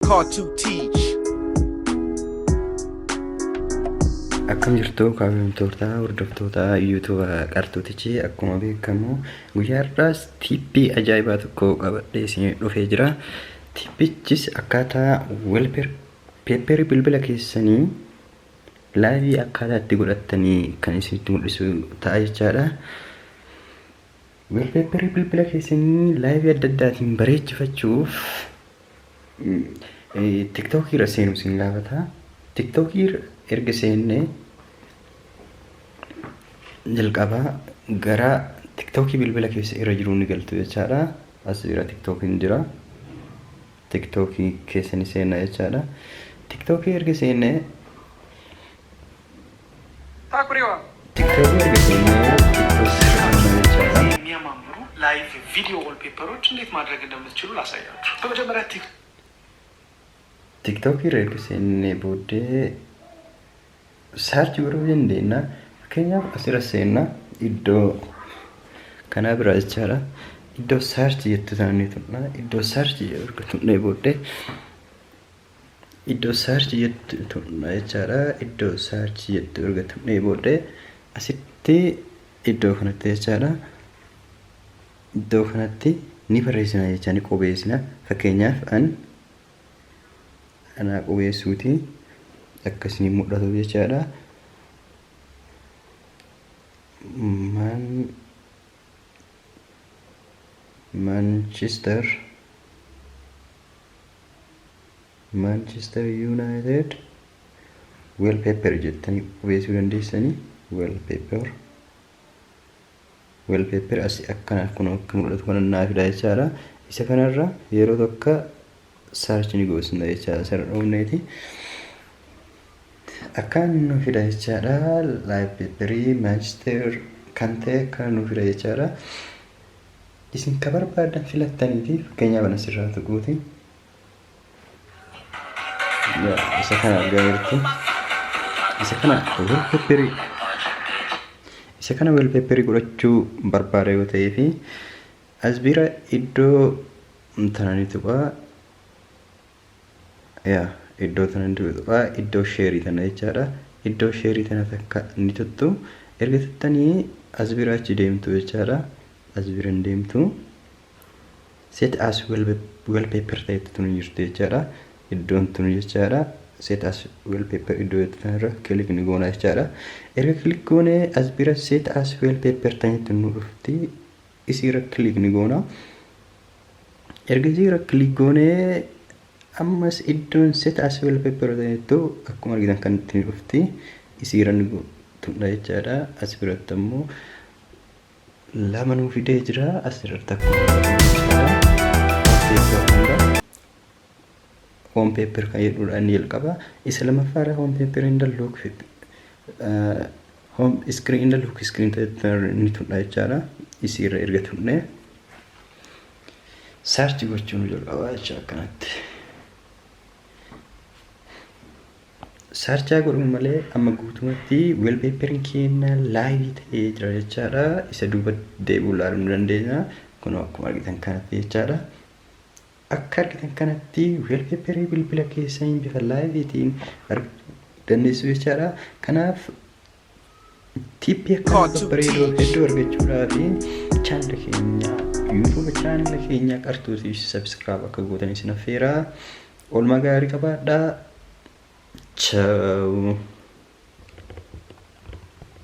Caught to Teach. Akkam jirtu kabajamtoota hordoftoota YouTube Qartuutichi? Akkuma beekamu guyyaa har'aas tiippii ajaa'ibaa tokko qabadhee isin dhufee jira. Tiippichis akkaataa wallpaperii bilbila keessanii live akkaataa itti godhattanii kan isinitti mul'isu ta'a jechaadha. Wallpaperii bilbila keessanii live adda addaatiin bareechifachuuf TikTokii irra seenuu isin gaafata. TikTokii erga seennee jalqabaa gara TikTokii bilbila keessa irra jiru ni galtu jechaadha. As jira, TikTokiin jira. TikTokii keessa ni seenna jechaadha. TikTokii erga seennee TikTokii erga seennee TikTok sirna jechaadha. የሚያማምሩ live video wallpaper ኦች እንዴት ማድረግ እንደምትችሉ ላሳያችሁ። በመጀመሪያ TikTokii irra erga seennee booddee search godhuu dandeenya. Fakkeenyaaf asirra seenna, iddoo kanaa bira jechaadha. Iddoo search jettu sana ni tuqna. Iddoo search jedhu erga tuqnee booddee iddoo search jettu tuqna jechaadha. Iddoo search jettu erga tuqnee booddee asitti iddoo kanatti jechaadha. Iddoo kanatti ni barreessina jecha, ni qubeessina. Fakkeenyaaf an anaa qubeessuuti akkasii mul'atu jechaadha. Manchester United wallpaper jettanii qubeessuu dandeessanii. Wallpaper asii akkana kun akka mul'atu kana naa fida jechaadha. Isa kanarra yeroo tokko search ni goosna jechaadha. Sarara dhumneeti. Akkaan nu fida jechaadha. Live paperii Manchester kan ta'e akkana nu fida jechaadha. Isin ka barbaadan filattaniiti, fakkeenyaaf ana asirraa tuquuti. Isa kana argaa jirtu. Isa kana wallpaperii, isa kana wallpaperii godhachuu barbaada yoo ta'ee fi as bira iddoo tana ni tuqaa. Yaa, iddoo tana ni tuqaa, iddoo sheerii tana jechaadha. Iddoo sheerii tana takka ni tuttu. Erga tuttanii as bira achi deemtu jechaadha. As bira ni deemtu. Set as wallpaper ta'etti tun jirtu jechaadha. Iddoon tun jechaadha. Set as wallpaper iddoo jettu tanarra click ni goona jechaadha. Erga click goone as bira set as wallpaper ta'etti nu dhufti. Isiirra click ni goona. Erga isiirra click goone ammas iddoon set as wallpaper ta'ettu akkuma argitan kan itti dhufti. Isiirra ni tuqna jechaadha. As biratti ammoo lama nuu fidee jira. Asirratti akkuma jechaadha. Home paper kan jedhudha inni jalqaba. Isa lammaffaadha, home paper in the lock, home screen in the lock screen ni tuqna jechaadha. Isiirra erga tuqne search gochuu nu jalqaba jecha akkanatti. Searchaa godhuun malee amma guutumatti wallpaperiin keenya live ta'ee jira jechaadha. Isa duuba deebi'uu ilaaluu ni dandeenya. Kun akkuma argitan kanatti jechaadha. Akka argitan kanatti wallpaperii bilbila keessanii bifa liveiitiin argachuu dandeessu jechaadha. Kanaaf tiippii akkana babbareedoo hedduu argachuudhaaf chaanala keenya, YouTube chaanala keenya Qartuutii subscribe akka gootan isin affeera. Oolmaa gaarii qabaadhaa. Ciao.